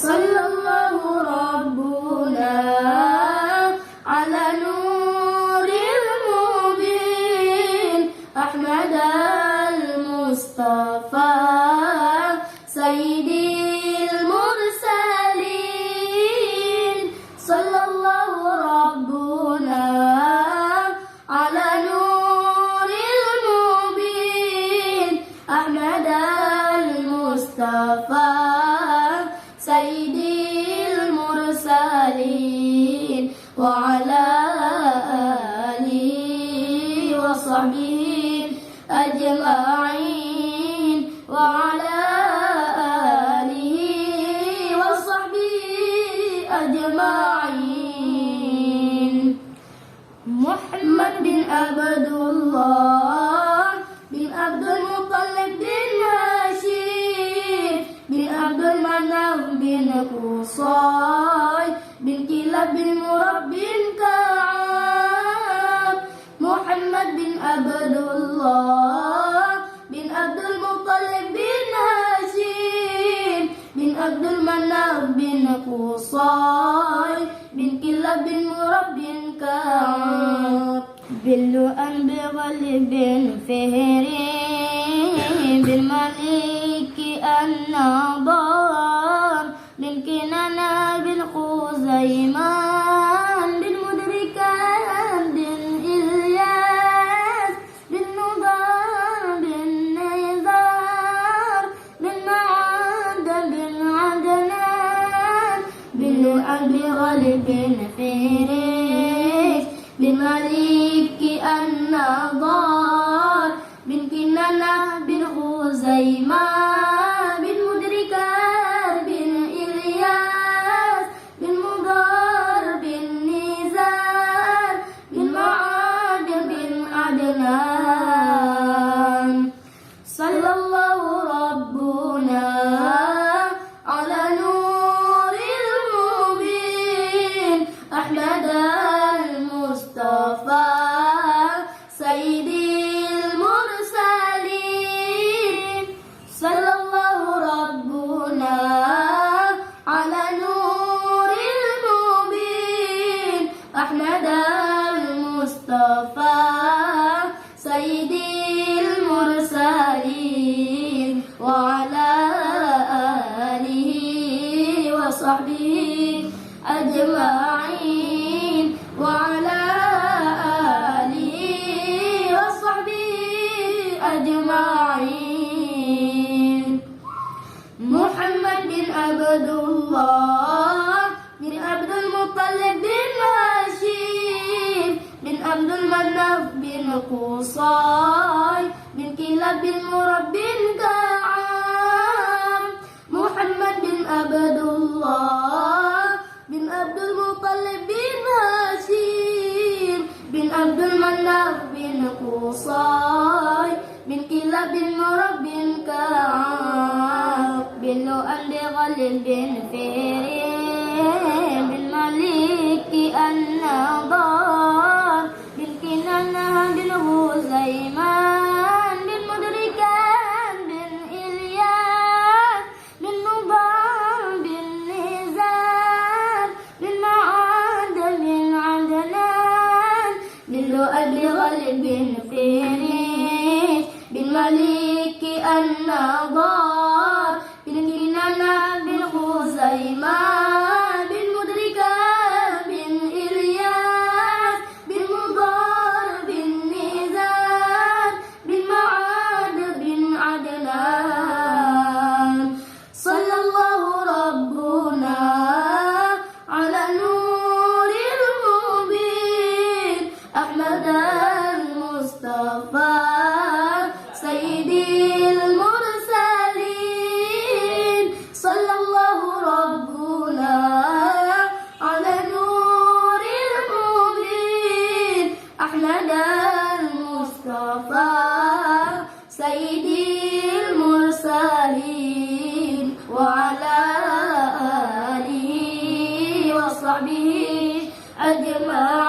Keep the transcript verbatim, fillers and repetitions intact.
صلى الله ربنا على نور المبين أحمد المصطفى سيد المرسلين. صلى الله ربنا على نور المبين أحمد المصطفى سيد المرسلين وعلى آله وصحبه أجمعين، وعلى آله وصحبه أجمعين. محمد بن عبد الله بن عبد المطلب بن هاشم بن عبد المناف بن قصي بن كلاب بن مرة بن كعب. محمد بن عبد الله بن عبد المطلب بن هاشم بن عبد المناف بن قصي بن كلاب بن مرة بن كعب. بن لؤي بن غالب بن فهر بن مالك النضر بن كنانة بن خزيمة بن مدركة بن إلياس بن مضر بن نزار بن معد بن عدنان بن لؤي بن غالب بن فهريش بن مالك النضر بن كنانة بن خزيمة بن مدركة بن إلياس بن مضر بن نزار بن معد بن عدنان. صلى الله ربنا على نور المبين أحمد المصطفى سيد المرسلين. صلى الله ربنا على نور المبين أحمد المصطفى سيد المرسلين وعلى آله وصحبه أجمعين، وعلى آله وصحبه أجمعين. محمد بن عبد الله بن عبد المطلب بن هاشم بن عبد المناف بن قصي بن كلاب بن مرة بن كعب. محمد بن عبد الله بن عبد المطلب بن هاشم بن عبد المناف بن قصي بن كلاب بن مرة بن كعب. بن لؤي بن غالب بن فهريش بن مالك النضر بن كنانة بن خزيمة بن مدركة بن إلياس بن مضر بن نزار بن معد بن عدنان بن لؤي بن غالب بن فهريش بن مالك النضر بن كنانة بن خزيمة بن مدركة بن إلياس بن مضر بن نزار بن معد بن عدنان. صلى الله ربنا على نور المبين أحمد المصطفى سيد المرسلين. صلى الله ربنا على نور المبين أحمد المصطفى سيد المرسلين وعلى آله وصحبه أجمعين.